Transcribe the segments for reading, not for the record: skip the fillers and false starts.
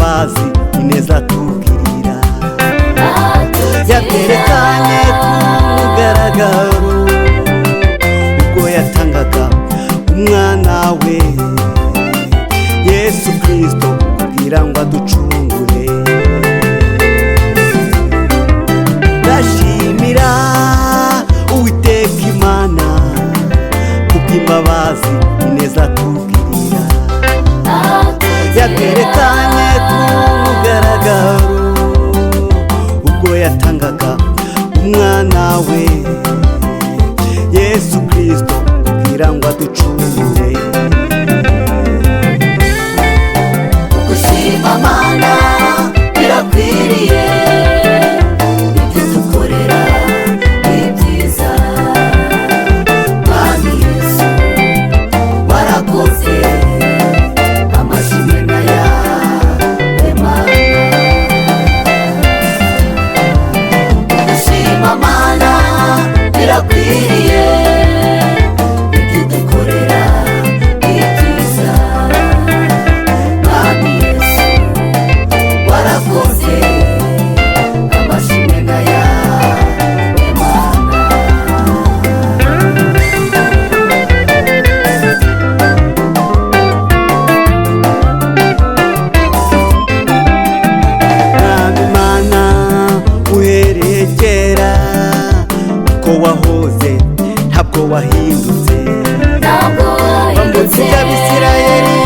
Kubw'imbabazi ineza tugirira, yaterekanye ku mugaragaro ubwo yatangaga umwana we Yesu Kristo kugira ngo aducungure. Ndashimira Uwiteka Imana kubw'imbabazi ineza tugirira, yaterekanye ku mugaragaro ubwo yatangaga umwana we Yesu Kristo kugira ngo aducungure. Gushima Mana birakwiriye, ibyo dukorera ni byiza. Mwami Yesu warakoze, amashimwe n'ayawe Mana. Gushima Mana birakwiriye, ibyo dukorera ni byiza. Mwami Yesu warakoze, amashimwe n'ayawe Mana. Mwami Mana uhereye kera, uko wahoze ntabwo wahindutse. Ntabwo Wambutse wahindutse. Abisirayeli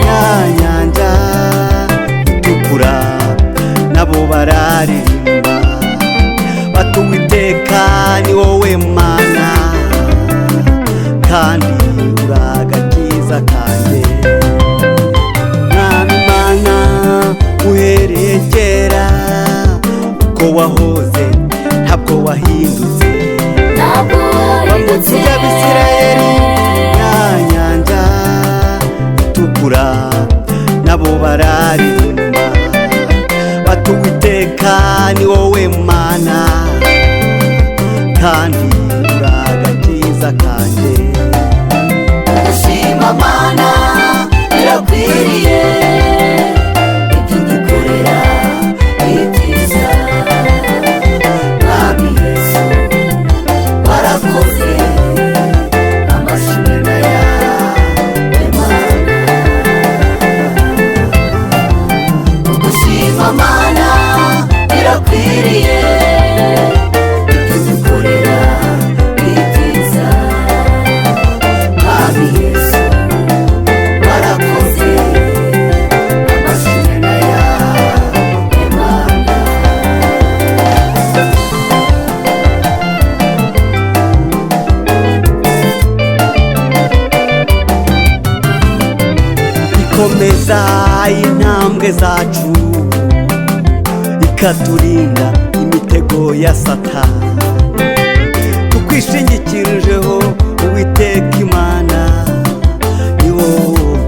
ya nyanja itukura, nabo bararirimba bati Uwiteka ni wowe Mana kandi uri agakiza kanjye. Mwami Mana uhereye kera, uko wahoze ntabwo wahindutse. Ntabwo wahindutse. Wambutse Abisirayeli ya nyanja itukura, nabo bararirimba bati Uwiteka ni wowe Mana kandi uri agakiza kanjye. Gushima Mana birakwiriye, ibyo dukorera ni byiza. Mwami Yesu warakoze, amashimwe n'ayawe Mana. Gushima Mana birakwiriye, ibyo dukorera ni byiza. Mwami Yesu warakoze, amashimwe n'ayawe Mana. Ikomeza intambwe zacu, ikaturinda imitego ya Satani. Tukwishingikirijeho Uwiteka Imana, ni wowe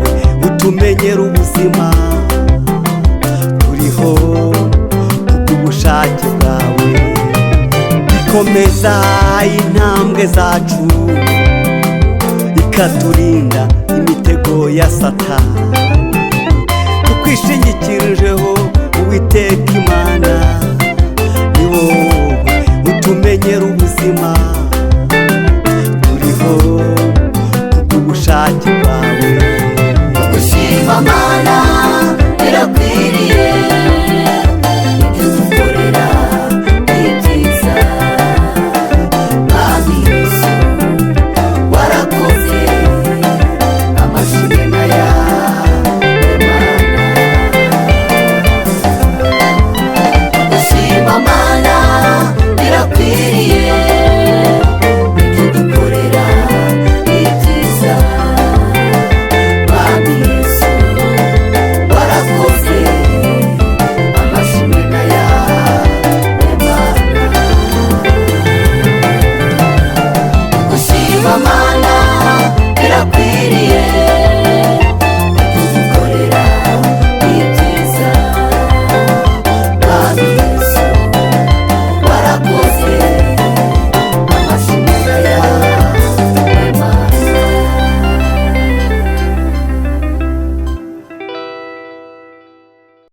utumenyera ubuzima turiho kubw'ubushake bwawe. Ikomeza intambwe zacu, ikaturinda imitego ya Satani. Tukwishingikirijeho Uwiteka Imana,